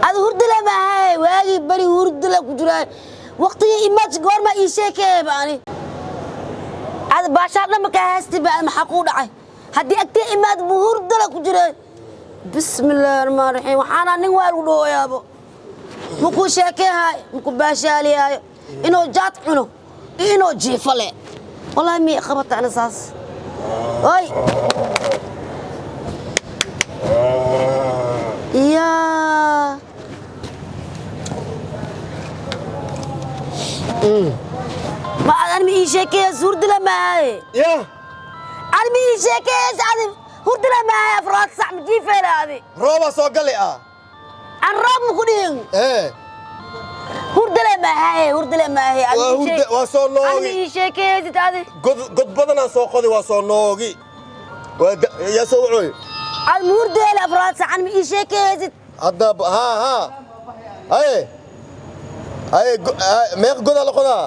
Ada hurdala maahay, waagii bari hurdala ku jiraa. Waqtigii imaad goorma ii sheekeeba ani. Ada baashaa dhan ma kaa haystay ba, maxaa kuu dhacay? Haddii agtee imaad buu hurdala ku jiraa. Bismillaahi raxmaan raxiim. Waxaana nin waa lagu dhahooyaabo. Makuu sheekeehaay, makuu baashaaliyaayo, inuu jaad cuno iyo inuu jiifo le. Wallaahi miyay qabata ani saas? Oy yaa ma ad ma ii sheekeeyas hurdila maahaye. Ya. Ani ma ii sheekeeyas, adi hurdila maahaye, afraad sac ma jiifeela adi. Roobaa soo gali ah. Aan roob ma ku dhihin. Ee. Hurdila maahaye, hurdila maahaye. Waa hurda, waa soo Ani ma noogi. ii sheekeeysid adi. God god badanaa soo qodi, waa soo noogi. Waa yaa soo wacoy. Ad ma hurdeela afraad sac, ani ma ii sheekeeysid. Hadda haa haa, haye haye, meeqa godaa la qodaa?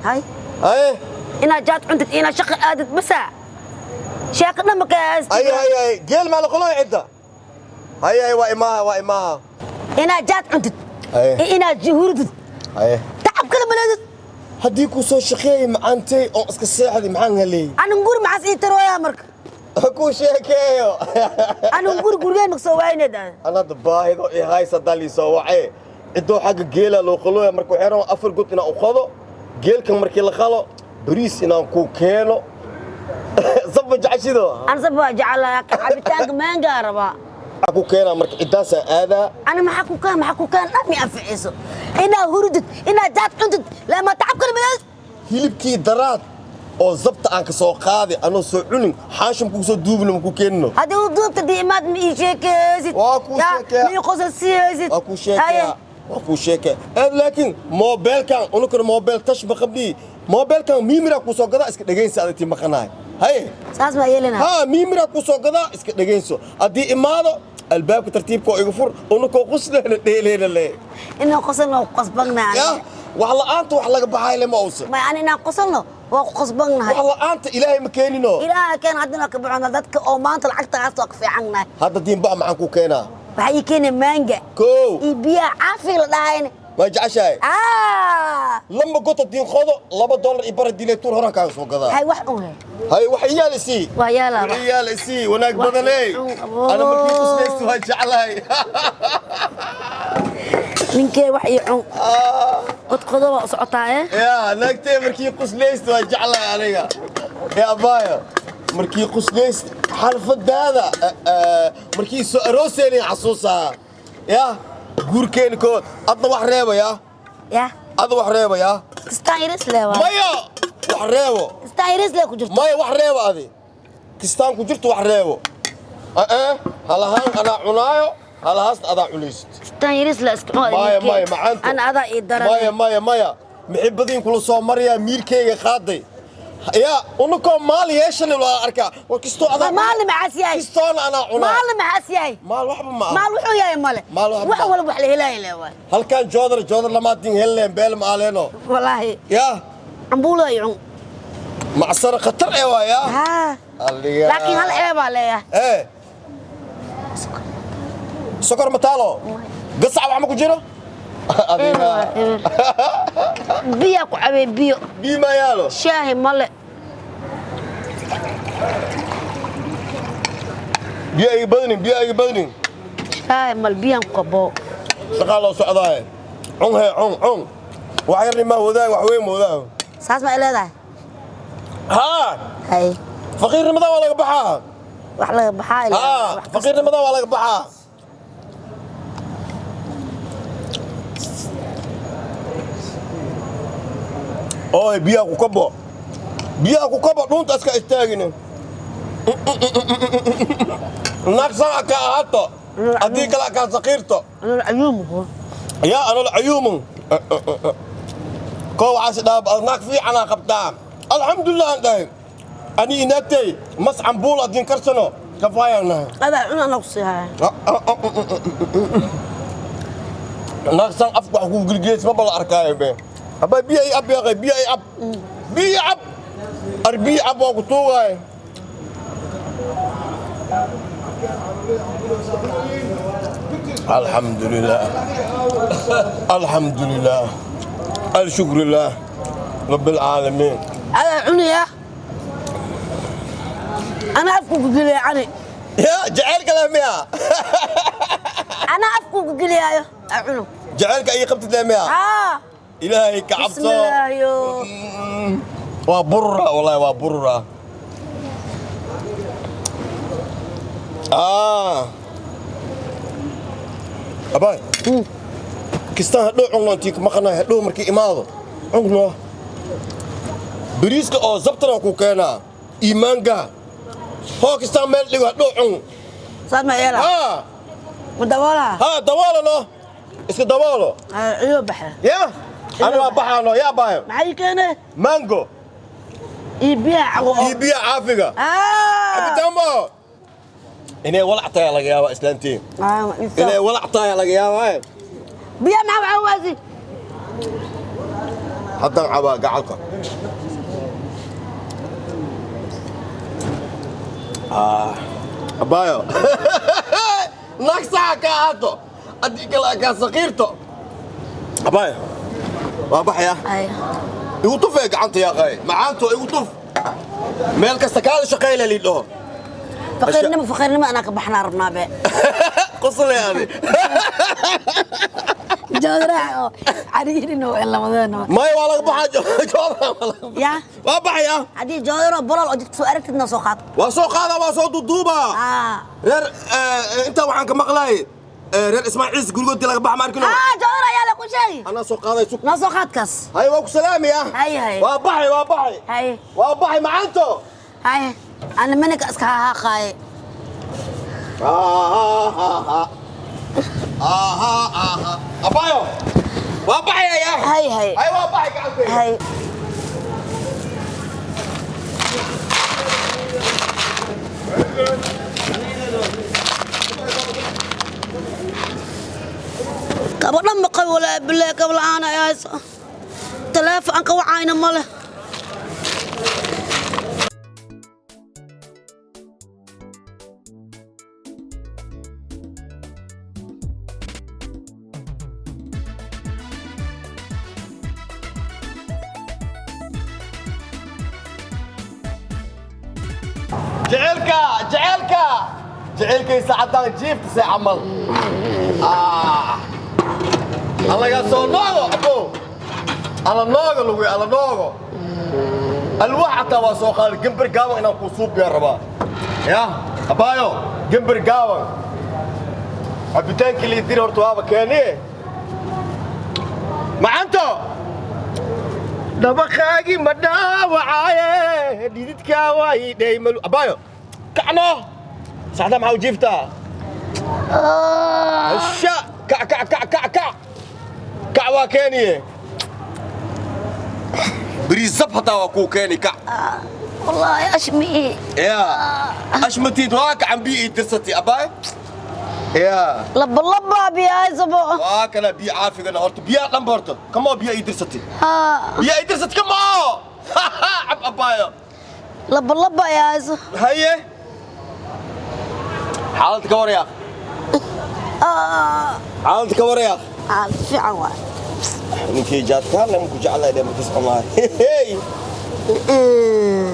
Hay. Haye. Inaad jaad cuntid, inaad shaqo aadid basa, sheeko dhan ma kaa haystid. Haye haye haye, geel maa la qodoy cidda? Haye haye, waa imaaha, waa imaaha. Inaad jaad cuntid Haye. iyo inaad hurdid. Haye. Tacab kale ma leedid. Haddii kuu soo shaqeeyay macaantay oo iska seexday, maxaan haleeyey? Anin guri maxaas ii tarooyaa marka? Ku sheekeeyo. Anin guri gurigeen maka soo waayneed aad. An hadda baahido i haysa haddaa liisoo wacee, ciddoo xagga geela loo qalooya. Marka waxay rabaan afar god inaan u qodo geelkan. Markii la qalo, bariis inaan ku keeno, saba jeceshido. An sab waa jecelahay, cabitaanka maangaa rabaa. Waxaa ku keenaa marka ciddaasaan aadaa. Ani maxaa ku kaan, maxaa ku kaan dhan mi anficiso? Inaad hurdid, inaad jaad cuntid, lama tacab kale ma leedid. Hilibkii daraad oo zabta aan ka soo qaaday anoo soo cunin, xaashim kugu soo duubino, ma ku keenino. Haddii u duubta dii imaad ma ii sheekeysid. Waa kuu sheekeeya. Ma ii qosol siiyeysid. Waa kuu sheekeya, waa kuu sheekeya eed, laakiin moobeelkan unukana moobeel tash ma qabdii. Moobeelkan miimiraa kuu soo gadaa, iska dhegaysa adatii maqanahay. Haye. Saas maa yeelina. Haa, miimiraa kuu soo gadaa, iska dhegayso. Haddii imaado, albaabka tartiibka oo iga fur, unukoo qusleyna dheeleyna le. Inaan qosolno waa ku qasbannahay. Ya, wax la'aanta wax laga baxay le ma uusan. May, ani inaan qosolno waa ku qasbannahay. Wax la'aanta Ilaahay ma keenino. Ilaaha keen, haddana ka baxona dadka oo maanta lacagta haysto waa ka fiicannahay. Hadda diinba maxaan kuu keenaa? Waxaa ii keenay maanga. Kow. Iyo biyaha caafiga la dhahayna. Ma jeceshahay? Ah. Lamba gota diin qodo, $2 iyo bara dilay tuur horaan kaaga soo gadaa. Hay, wax un he. Hay, wax iyaal isii. Waa yaala. Wax iyaal isii, wanaag Wax badaney. cun, aboo. Ana markii quslaysto waa jeclahay. Ninkee wax ii cun, qodqodo waa u socotaa ee. Ya naagtee, markii quslaysto waa jeclahay aniga. Ya abaayo, markii quslayst xalfadaada, markii soo arooseeni xasuusaa ya guurkeeni kood. Adna wax reebaya. Ya. Adna wax reebaya. Kistaan yaris le waa. Maya, wax reebo. Kistaan yaris le ku jirto. Maya, wax reebo. Adi kistaan ku jirto, wax reebo. Ee halahaan anaa cunaayo, halahaasna adaa cunaysid. Kistaan yaris le iska cun. Maya maya, macaanto. Ana adaa ii daran. Maya maya maya, mixibadiin kula soo marayaa, miirkayga qaaday ya unukoo maal yeeshan waa arkaa war kistoo adaa. Maalin maxaas yahay? Kistoona anaa cunaa. Maalin maxaas yahay? Maal waxba ma aha. Maal wuxuu yahay male. Maal waxba wax ma aha. Walba wax la helaayo le waay. Halkan joodar joodar lamaadin helleen beel ma aleeno. Wallaahi. Ya. Cambuulo ii cun. Macsaro khatar ee waa ya. Haa. Alliga. Laakiin hal ceebaa leeyahay. Ee sokor ma taalo, gasac wax ma ku jiro adiga. Biyaa ku cabay, biyo. Biyo ma yaalo. Shaahi male. Biyo iga badinin, biyo iga badinin. Shaahi male, biyaan ku qaboo. Shaqaa loo socdaaye, cun hee, cun cun, wax yarni maa wadaag, wax weyn ma wadaag. Saas ma leedahay? Haa. Hay. Faqiirnimada waa laga baxaa. Wax laga baxaa ilaa haa. wax kasta. Faqiirnimada waa laga baxaa. Ooy, biyaha ku kabo, biyaha ku kabo, dhuunta iska istaagine. Naagsan ka ahaato, haddii kale kaa saqiirto. Anol cayuumuhu. Yaa anol cayuumun koo waxaas dhaab naag fiicanaa qabtaa, alxamdulilah aan dhahay. Ani inaagtay mas cambuul adiin karsano kafaayaan nahay. Adaa cun, anaa ku sii haya. Naagsan afka wax kuu gelgelis maba la arkaayo be. Habaa biyo i ab yaaqay, biyo i ab, biyo i cab, ar biyo cab, waa ku tuugaaye. الحمد لله، الحمد لله، الشكر لله رب العالمين. Adaa cunaya, anaa afku ku geliya cani. Ya jacaylka leh miya? Anaa afku ku geliyaayo, aa cuno. Jacaylka ay qabtid leh miya? Haa. Ilaahay ka cabso. Bismillaahiyo. Waa burura, wallahi waa burura. Abaay, kistaan hadhow cunno, intii kuma qanaa hadhow markii imaado cunno bariiska oo zabtana ku keenaa iimaanka hoo kistaan meel dhigo, hadhow cun. Saas ma yeela? Haa. Ma daboolaa? Haa, daboolo, no, iska daboolo. Ciyo baxe. Ya ana waa baxaano, yaa baayo. Maxaa ii keenay? Mango. Iyo biyaha cago oo iyo biyaha caafiga. Cabitaan bao inay walac tahay laga yaabaa islaantiin. Inay walac tahay laga yaabaa. Biyaha maxaa waxaa waasi? Haddaan cabaa gacalka. Abaayo, naag saxa ka ahaato, haddii kale kaa saqiirto. Abaayo, waa baxaya. Ay. Igu tufee gacanta, yaaqay macaanto, igu tuf meel kasta kaada shaqayla liidhaho. Faqiirnimo, faqiirnimo anaa ka baxnaa rabnaa be. Qoslay adi. Joodraac oo cariirin oo labadeena. Maya, waa laga baxaa joodara waa laga baxaa. Ya. Waa baxaya. Haddii joodaro bolol oo jidka soo aragtidna soo qaad. Waa soo qaada, waa soo duuduuba. Reer intaa waxaan ka maqlaay reer Ismaaciis gurigoodii laga baxa, ma arkino. Joodar ayaa la ku sheegi. Anaa soo qaaday, sug. Noo soo qaadkaas. Hay, waa ku salaamaya. Hay, hay. Waa baxay, waa baxay. Hay. Waa baxay macaanto. Hay, ana maninka iska haaqaaye. Abayo, waa baxaya ya. Hay, hay. Hay, waa baxay gacantayda. Hay. Kabo dhan ma qabo, walaa bilaahi kabo la'aan ay hayso, taleefon aan ka wacayna ma leh. Jaceylka, jaceylka, jaceylkaysa caddaan jiifta see camal. Allaga soo noogo abo, alla noogo lagu, alla noogo alwaax xataa waa soo qaaday. Gambar gaaban inaan kuu suubiyaa rabaa ya abaayo, gambar gaaban. Cabitaankii lii diri horta waaba keeniye macanto. Dhabaqaagi ma dhaawacaaye, dhididkaa waay dhaymalu. Abaayo, kacno saxda, maxaa u jiiftaa? Sha kac, kac, kac, kac, kac, kac, waa keeniye bariis zab hataa waa kuu keeni, kac. Wallaahi ashmi. Ya ashmatiid, waa kacan biyo ii dirsati abaay ya. Laba laba biyahaysabo. Waa kana biyo caafigana horta, biyaha dhanba horta kamoo biyo ii dirsati. Biyo ii dirsati kamoo, cab abaayo. Laba laba ayahayso. Haye, xaaladda ka waryaa, xaaladda ka waryaa. Fiican waay. Ninkii jaadkaan lama ku jeclay dhe markiis cunaay. Hey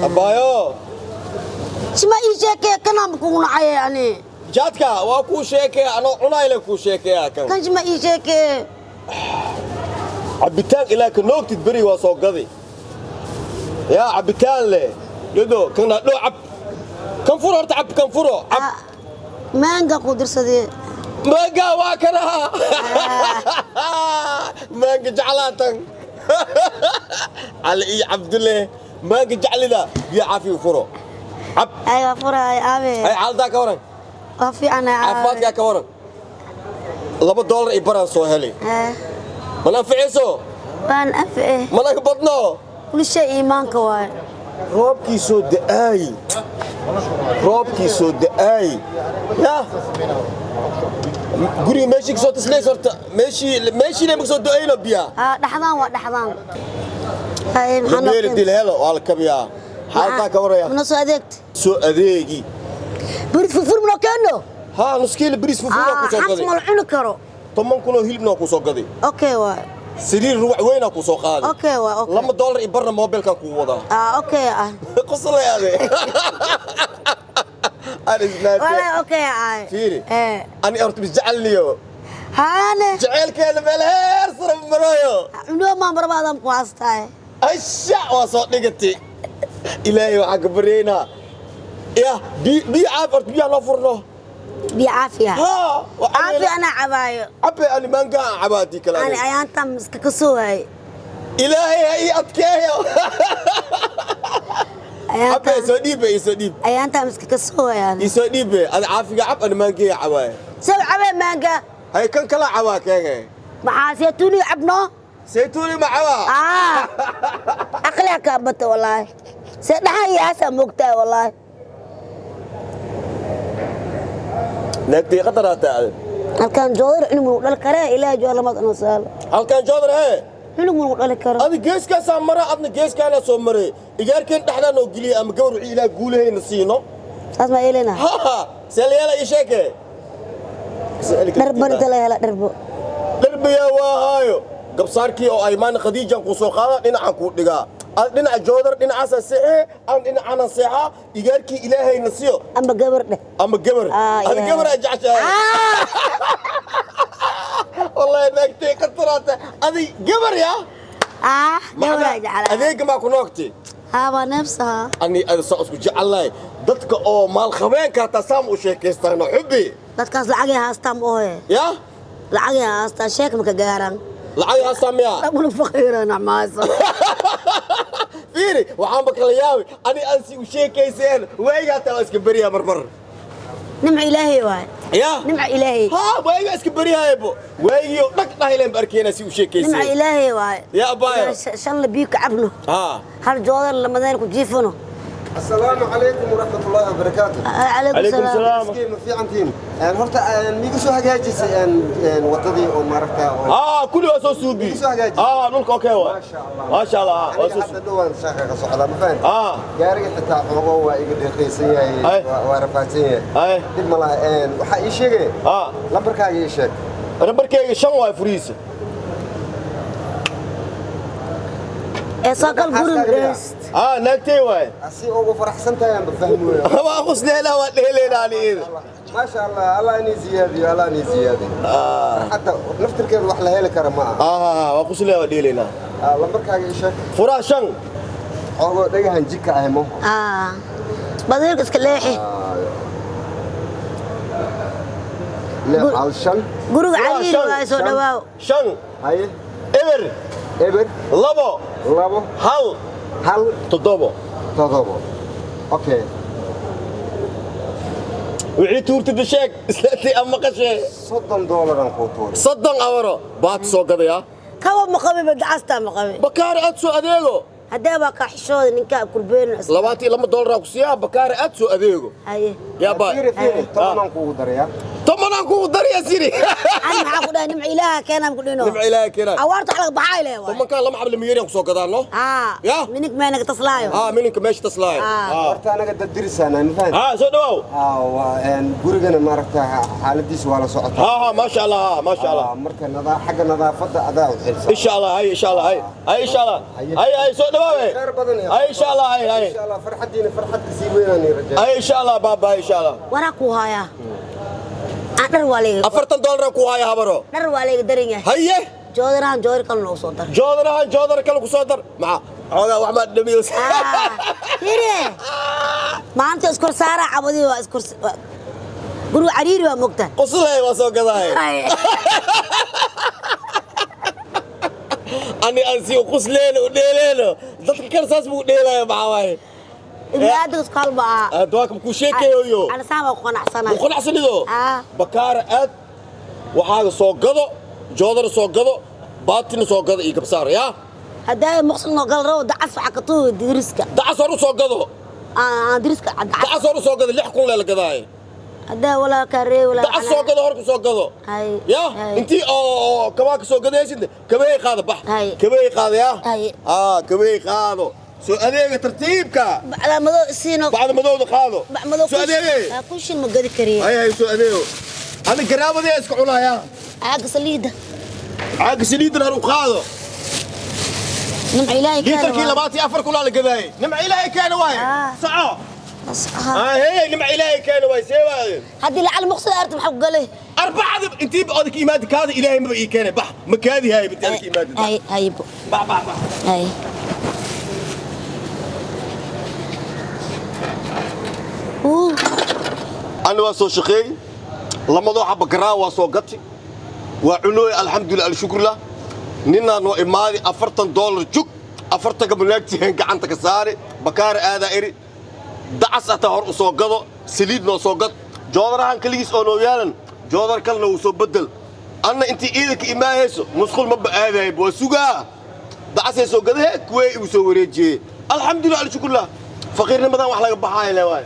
abaayo. Sima ii sheekee, kanaan kugu nacay yani. Jaadka waa kuu sheekeya, anoo cunayle kuu sheekeya kan. Kan sima ii sheekee. Cabitaan ilaa ka noogtid beri waa soo gadi yaa cabitaan leh dhado kan hadhow cab, kan furo horta, cab kan furo, cab. Maanga ku dirsadee. Maanga waa kana, maanga jeclaatan cali iyo Cabdulle, maanga jeclida. Biyo caafiga furo, cab. Ay, waa furaay aabe. Ay, xaaladaa ka waran? Waa fiican. Caafimaadkaa ka waran? $2 iyo baraan soo helay. Mana anficayso? Waan anfice. Mana ka badno? Kulli shay iimaanka waay. Roobkii soo da'aay, roobkii soo da'aay ya guriga meeshii kasoo taslays horta, meeshii meeshiina ma kasoo da'ayno biyaha. Dhaxdaan waa dhaxdaan. Hay, maxaa noo lameeri keentay? Dil helo waa la kabiyaa. Xaaladaa ka waraya? Mana soo adeegta? Soo adeegi. Burid furfur manoo keeno. Haa, nus kiilo bariis fufuura ku soo Xas gaday. Ma la cuni karo. 10,000 oo hilibna waa ku soo gaday. Okay waay. Sariir ruwac weynaa ku soo qaaday. Okay waay, okay. $2 iyo barna moobilkan kuu wadaa. Ah, okay ah. Qoslay ade. Aan isnaatay. Walaa okay ah. Fiiri. Eh. Ani horta bis jecelniyo. Haane. Jaceylkeena meel heer sare marayo. Cunoo maan barbaadaan ku haastaay. Asha, waa soo dhigatay. Ilaahay waxaan ka baryaynaa ya biyo, biyo caaf horta, biyaha noo furno. Biyo caafiya. Haa. Caafi anaa cabaayo. Cabe, ani maangaa aan cabaa haddii kale ani aniga. Ayaantan iska ka soo waayay. Ilaahay ha ii adkeeyo. Cabe. Ayaantan Soo dhiibe, ii soo dhiib. Ayaantan iska ka soo waayay. Ii soo dhiibe, adi caafiga cab, ani maangeeya cabaaya. Soo cabee maanga. Hay, kan kala cabaa keege. Maxaa saytuuni cabno? Saytuuni ma cabaa? Ah, aqliga kaa bata wallaahi. See dhaxan iyo haasaa moogtahay wallaahi. Naagtay qadaraata adi. Halkaan joodar cunug lagu dhali karee, ilaahay joodar lamaad anoo saalo. Halkan joodar hee. Cunug lagu dhali karo. Adi geeskaasaa mara, adna geeskaanaa soo maray. Igaarkeen dhexdaa noo geliya ama gawar wixii ilaah guulahayna siino. Saas maa yeelena. Ha, seelyaala ii sheeke. Dharbo inta la hela dharbo. Dharbiyaa waa haayo. Gabsaarkii oo aymaan Khadiijan kuu soo qaada, dhinacan kuu dhigaa. Ad dhinaca joodar dhinacaasa seexee, aan dhinacana seexaa. Igaarkii ilaahayna siiyo. Ama gabar dheh. Ama gabar. Ah, adi yeah. Gabar aa jeceshahay. Wallahi naagtay qataraata adi, gabar yaa. Ah, gabaraa jeclaa. Adeega maa ku noogtay? Haa, waa neebsahaa. Ani ada saa isku jecelahay, dadka oo maalqabeenka hataa saam u sheekaystaano xubbi. Dadkaas lacagay haastaan ma ohe. Ya. Lacagay haastaan, sheek maka gaaraan. Lacag haastaa miyaa? Abuna faqiira nacmaaysan. Fiiri, waxaanba kala yaabi ani aan si u sheekayseen waayiga hataa waa iska beryaa marmar. Nimca ilaahay waay. Ya. Nimca ilaahay. Haa, waayiga iska beryahaybo, waayigii oo dhag dhahileen ba arkeenaa si u Nimca sheekayseen. Ilaahay waay. Ya abaayo. Shan la biyo ka cabno. Haa. Hal joodar lamadeen ku jiifano. السلام عليكم ورحمة الله وبركاته. calaykum calaykum salaam. Salaam. مسكين ما في عنتين. Horta miigu soo hagaajisay wadadii oo maaragta oo haa, kulli waa soo suubi. Soo hagaaji. Haa, dhulka okay waay. ما شاء الله. Maasha allah, waa Aniga soo hadda dhowaan shaqo ka socda, ma fahanti? Haa. Gaariga xitaa xoogo waa iga deeqaysan yahay, Ay. waa rafaadsan yahay. Ay. Dib ma laha, waxaa ii sheegay haa lambarkaaga ii sheeg. Nambarkeyga 5 waay furihiisa. Ee soo gal guriga. Xaaskaaga. Dhest. Haa, naagtey waay. Asi ugu faraxsan tahay aan fahmi weyo. Waa qusleynaa, waa dheeleynaa ani iyada. ما شاء الله، الله inii ziyaadiyo, الله inii ziyaadiyo. Hadda naftirkeeda wax la heli kara ma aha. Haa, waa qusleynaa, waa dheeleynaa. Lambarkaaga ii sheeg. Furaha 5. Xoogo dhagahan jika ah mo. Ah, badiilka iska leexi. 6 hal 5. Guriga Furaha cariiri 5. waay, soo dhawaaw. 5. Haye. 0. 0. 2. 2. 1. 1. 7. 7, okay. Wixii tuurtida sheeg islaantii ama maqashee. $30 aan kuu tuuray. 30 awaro baad soo gadayaa. Kawa ma qabi ba, dacastaa ma qabi. Bakaari aad soo adeego. Haddee waa kaa xishooda ninkaa kurbeen. $22 aa ku siiyaa, bakaari aad soo adeego. Haye. Yaa baa. Fiiri, fiiri, 10 aan kuugu darayaa. 10 aan kugu daraya siri. Ani maxaa ku dhahay? Nimca ilaaha keenaan ku dhino. Nimca ilaaha keenaa. Awaarta wax laga baxaa ilaahay waay. 10-kaan lama xabla miyeriyan ku soo gadaano. Haa. Ya. Minig meenaga taslaayo. Haa, mininka meesha taslaayo. Ah. Haa. Horta anaga dad dirisaana, ma fahanti? Haa, soo dhawaaw. Haa, waa gurigana maaragta xaaladiisa waa la socotaa. Haa haa, maasha allah, haa, maasha allah. Marka xagga nadaafadda adaa u xilsan. Insha allah, hay, insha allah, hay hay, insha allah. Haye. Hay hay, soo dhawaawe. Khayr badan ya. Hay, insha allah, hay hay. Insha allah farxadiina farxad kasii weynaan rajaa. Hay, insha allah baaba, insha allah. Waraa kuu haayaa aan dhar waa layga. $40 aan ku haya, habaro. Dhar waa layga daran yahay. Haye. Joodarahan joodar kale noogu soo dar. Joodarahan joodar kale ku soo dar, maxaa xoogaa wax maa dhamiyo. Ah, fiiri, maanta iskor saaraa cabadii waa iskor guriga cariiri waa mogta. Quslay, waa soo gadahay. Ani aan si u qusleyno u dheeleyno, dadka kale saas buu u dheelaya, maxaa waaye? Ibni aadam isku halba aha. Duwaaka kuu sheekeeyo. Ana saan waa ku qanacsanahay. U qanacsanido. Ah. Bakaara aad, waxaaga soo gado, joodara soo gado, baatina soo gado iyo gabsaar yaa. Haddaa muqsin noo gal rabo, dacas waxaa ka tuuga diriska. Dacas hor u soo gado. Aan diriska dacas. Dacas hor u soo gado, 6000 lee la gadaaye. Haddaa walaa kaa reey walaa. Dacas soo gado, hor ku soo gado. Hay. Ya. Hay. Intii oo kabaa ka soo gadaysid, kabahey qaado, bax. Hay. Kabahey qaado yaa. Hay. Aa, kabahey qaado. Soo adeega tartiibka. Bacdaa madoo isiino. Bacda madowda qaado. Bac madoo. Soo adeegay. Kun shil ma gadi kariye. Hay hay, soo adeego. Ana garaabadee iska cunayaa. Caaga saliida. Caaga saliidan har u qaado. Nimca Ilaahay keena. Liitarkii 24 kulaa la gadaayay. Nimca Ilaahay keena waaye. Soco. Hey, nimca Ilaahay keena waaye, see waaye. Haddii lacal muqsad arta, maxaa ku galay? Arbacada intii ba odaka imaadi, kaada Ilaahay maba ii keenay. Bax, ma kaadi haay intii adaka imaadi. Hay haybo. Bax, bax, bax. Hay. Ana waa soo shaqeey, lamadoo xaba garaa waa soo gati, waa cunooy. Alxamdulilah, alshukurlah. Ninaa noo imaadi, $40 jug, 40-ka manaagtihen gacanta ka saari. Bakaara aadaa eri, dacas ataa hor u soo gado, saliid noo soo gad, joodarahan keligiis oo noo yaalan, joodar kalena wuu soo bedel. Anna intii ciidanka imaahayso musqul maba aadayb, waa sugaa. Dacasay soo gadahe, kuwee igu soo wareejiyey. Alxamdulilah, alshukurlah. Faqiirnimadan wax laga baxaaya le waay.